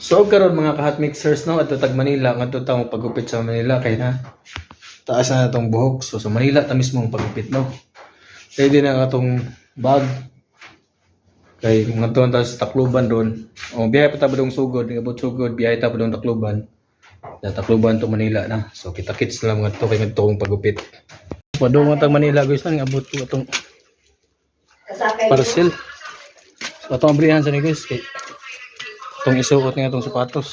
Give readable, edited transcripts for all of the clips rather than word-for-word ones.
So karon, mga ka-hot mixers, no, adto tag Manila, ngadto ta mo pagupit sa Manila kay na taas na atong buhok. So sa Manila ta mismo ang pagupit, no. Ready na ang atong bag. Kay ngadto ta sa Tacloban doon. O biyahe pa ta padung sugod, ngabot sugod, biyahe ta padung Tacloban. Sa Tacloban to Manila na. So kita-kits na lang ngadto kay ngadto kong pagupit. Padung tag Manila, guys, nang abot ko atong parcel. So atong abrihan sa ni, guys, kay itong isuot nga itong sapatos.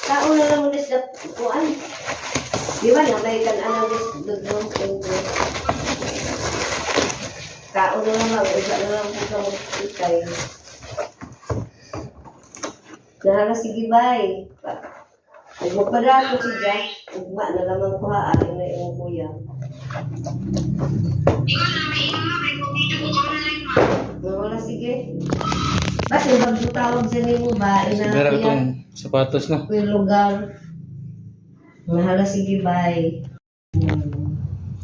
Kaon na lang ulit sa kuan. Di ba na may kan-anang dudong ko. Kaon na lang, isa na lang po sa ikay. Nahala, sige, bye. Ug magpadako si Jack, ugma na lamang kuha ay na imong kuya. Wala, sige. Ba't yung pagtawag sa nimo ba? Ina, Meron itong sapatos, no? Kuya lugar. Mahala, sige, bye.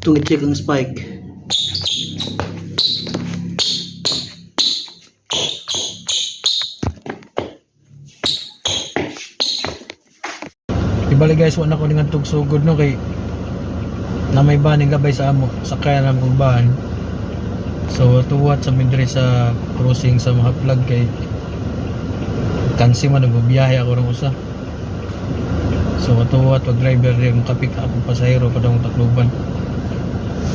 Itong i-check ang spike. Ibalik, guys, wala ko nga tugsugod, no, kay na may baning labay sa amo, sakay na kong bahan. So tuwat sa mindre sa crossing sa mga plug kay kansi man nagbiyahe ako ng usa. So tuwat pag driver rin makapik ako pasahero padung Tacloban.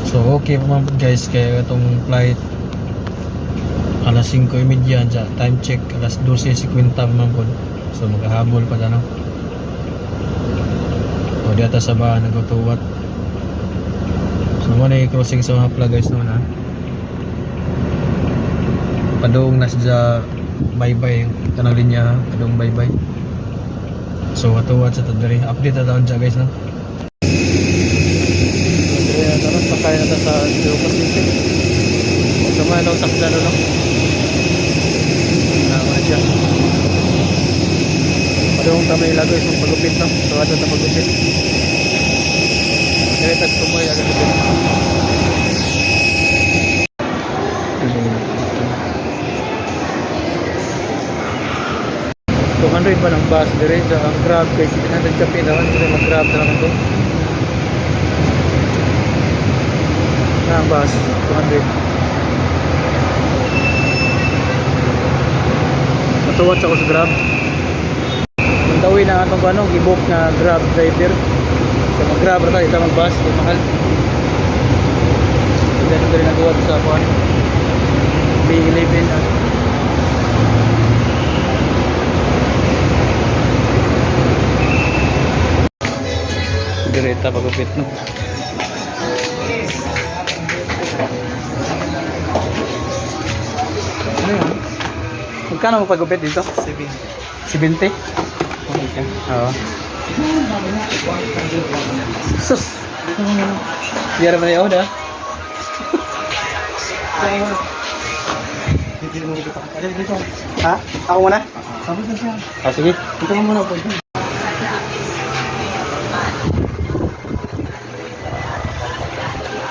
So okay pa man pud, guys, kay itong flight alas 5:30 dyan, time check alas 12:50 pa man pud. So makahabol pa ta, no. O di ata sa bahan nagtuwat. So mo na yung crossing sa mga plug, guys, no na. Padung na siya bye-bye kanang linya padung bye-bye. So tuwat sa tadiri. Update ta taon siya, guys, no. Dire na taron sakay na ta sa Ilocos City. Gamay lang sakdan, no. Na na siya. Padung ta may lagoy sa pagupit, no. So ato ta pagupit. Dire tas tumoy agad dito. 200 ba ng bus dire sa ang Grab kay 700 ka pinawan dire, mag-Grab na lang ako na ang bus 200. Matuwat ako sa Grab. Mandawi na atong ano, gibook na Grab driver. So mag-Grab ra tayo, ita mag-bus kay mahal. Ganun din nagawa sa kuan B11 at Direta pagupit, no. Ano yun? Magkano mo pagupit dito? 7. 70? Okay. Oo. Sus! Biyara mo na yun, ah. Dito. Ha? Ako muna? Tapos na siya. Ah, sige. Dito ka muna po.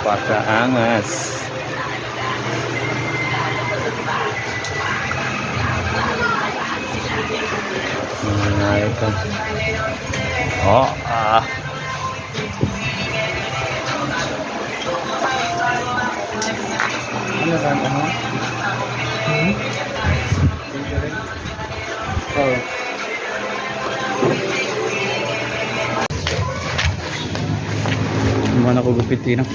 Pakaangas. Mga ka. Oh, ah. Ano ba? Ano? Hmm? Oh. Naman ako gupitin, no?